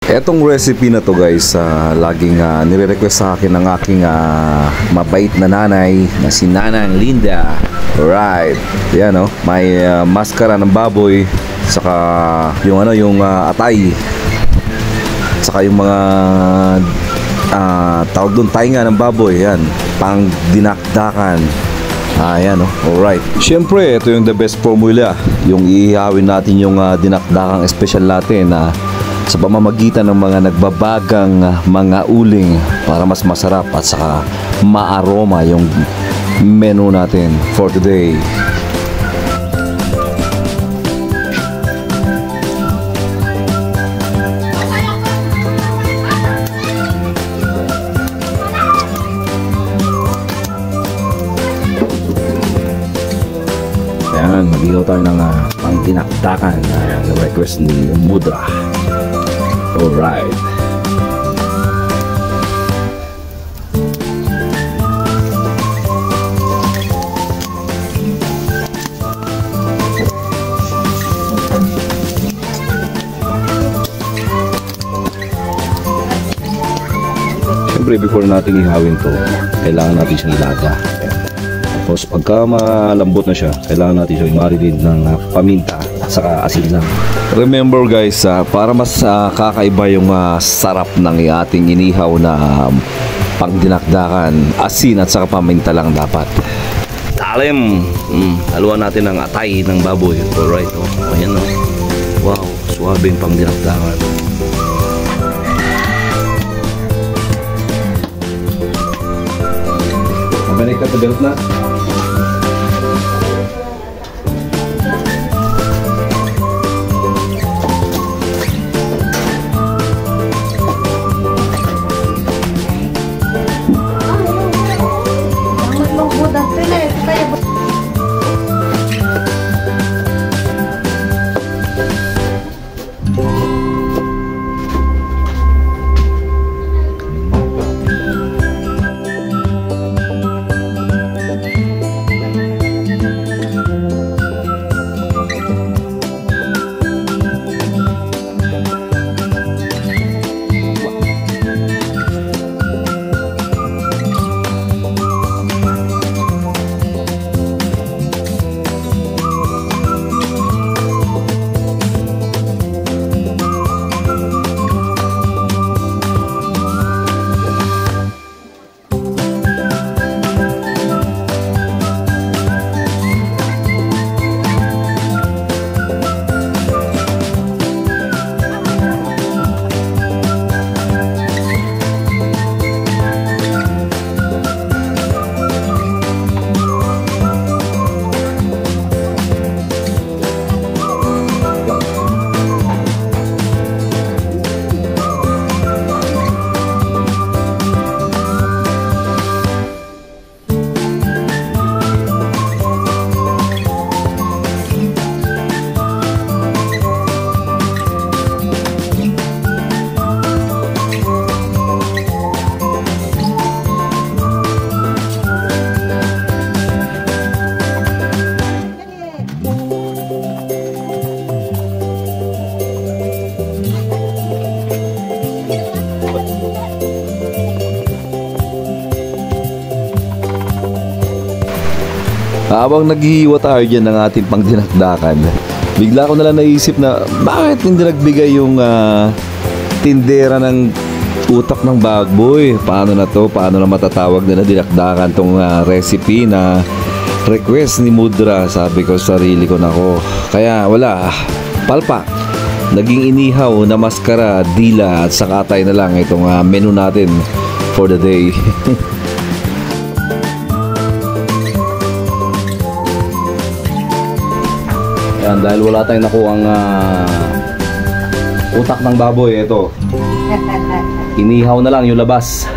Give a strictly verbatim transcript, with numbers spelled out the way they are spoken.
Etong recipe na 'to, guys, ah, laging, ah, nire-request sa akin ng aking, ah, mabait na nanay na si Nanang Linda. Alright. Yan, oh. May, ah, maskara ng baboy, saka yung ano, yung, ah, atay. Saka yung mga, ah, tawag dun, tainga ng baboy. Yan. Pang dinakdakan. Ayan, oh. Alright. Siyempre, ito yung the best formula. Yung iihawin natin yung, ah, dinakdakang espesyal natin, ah, sa pamamagitan ng mga nagbabagang, ah, mga uling para mas masarap at saka maaroma yung menu natin for today. Ayan, mag-ihaw tayo ng, ah, pangdinakdakan na request ni Mudra. Alright. Siyempre, before natin ihawin 'to, kailangan natin siyang ilaga. Ayan. Tapos, pagka malambot na siya, kailangan natin siyang i-marinate ng, ah, paminta at saka asin lang. Remember, guys, ah, para mas, ah, kakaiba yung, ah, sarap ng ating inihaw na, um, pangdinakdakan, asin at saka paminta lang dapat. Talim. Mm, haluan natin ang atay ng baboy. Alright, oh. Ayan, oh. Wow, suwabeng pangdinakdakan. Mabalik ka sa belt na. Habang naghihiwa tayo dyan ng ating pangdinakdakan, bigla ko nalang naisip na bakit hindi nagbigay yung, ah, tindera ng utak ng baboy. Paano na 'to? Paano na matatawag nila dinakdakan 'tong, ah, recipe na request ni Mudra? Sabi ko sa sarili ko, "Nako." Kaya wala, palpak. Naging inihaw na maskara, dila, at saka atay na lang itong, ah, menu natin for the day. Ayan, dahil wala tayong nakuhang, ah, utak ng baboy, ito. Inihaw na lang yung labas.